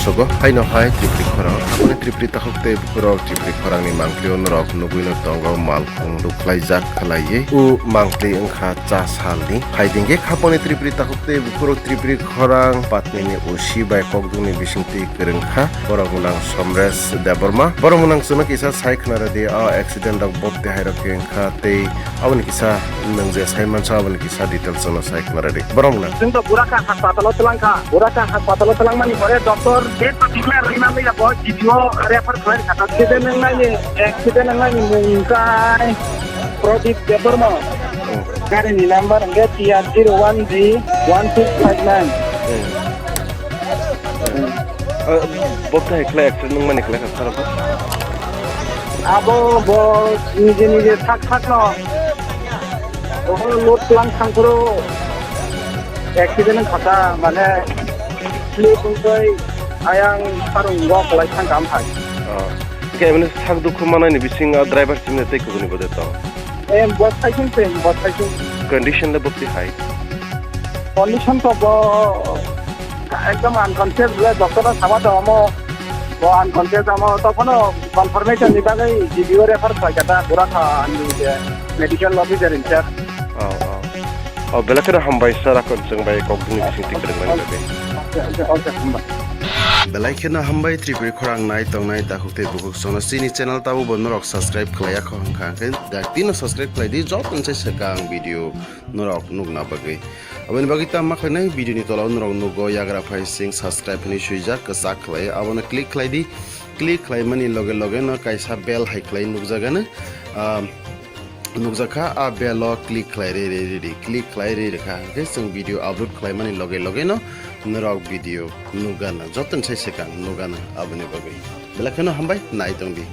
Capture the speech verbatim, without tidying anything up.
Togo, haino hai Tripuri khorang, aboni Tripuri takhuk tei bukhurok Tripuri khorangni mangpli o norok nugwino tongo, malkhung rukhlaijak khlaiwi. O mangpli wngkha cha salni. Phaidingkhe khaponi Tripuri takhuk tei bukhurok Tripuri khorang patnini O C bai kokdungni bisingtwi kwrwngkha. Borok mwnang Somresh Debbarma. Borok mwnang chwngno kisa sai khna rwdi, o accident rok bobte hai rok khe wngkha tei aboni kisa nwng je sai mansa aboni kisa details no sai khna rwdi. Borok mwnang. Chwng to Buraka hospital o twlang kha. Buraka hospital o twlang mani pore doctor date to declare rwna liya bo G P O refer khlai kha. Accident wngnaini, accident wngnaini mung wngkha Pradip Debbarma. Hmm. Gari ni number wngkha T R zero one G one six five nine. Hmm. Ah, bo tai khlai accident wngmani khlai kha sara bo? Abo bo nije nije thak thak no. Bo load twlang thangphuru accident wngkha ta, mane slip wngwi ayang sarung go kwlai thang kam hai. Ah, khe mane sak dukhu manani bising ah driver chini tei kubuni bode to? Em, bo saisung se, bo saisung. Condition le bwtwi hai? Condition to bo ekdom unconscious bole doctor no sama to amo bo unconscious amo tokhono confirmation ni bagwi G P O refer khlai kha ta Buraka ni je medical officer in charge. Oh, oh. Oh, belai kheno hambai sir, akon chwng bai kok dini bising tik kwrwng mani bagwi. Okay, okay, okay, hambai. Belai kheno hambai Tripuri khorang nai tongnai takhuk tei bukhuk sono chini channel tabo bo norok subscribe khlai ya kho hwnkha hwnkhe dak tino subscribe khlai di joto ni sai swkang video norok nukna bagwi. Aboni bagwi tamo khlainai video ni tola o norok nugo yagra phai sing subscribe hinwi swijak kwchak khlai abono click khlai di. Click khlai mani loge loge no kaisa bell hai khlai nukjagano. Ah, nukjakha, a bell o click khlai re re re re, click khlai re re kha. Hwnkhe chwng video upload khlai mani loge loge no norok video nukgana. Joto ni sai swkang nukgana aboni bagwi. Belai kheno hambai nai tong di.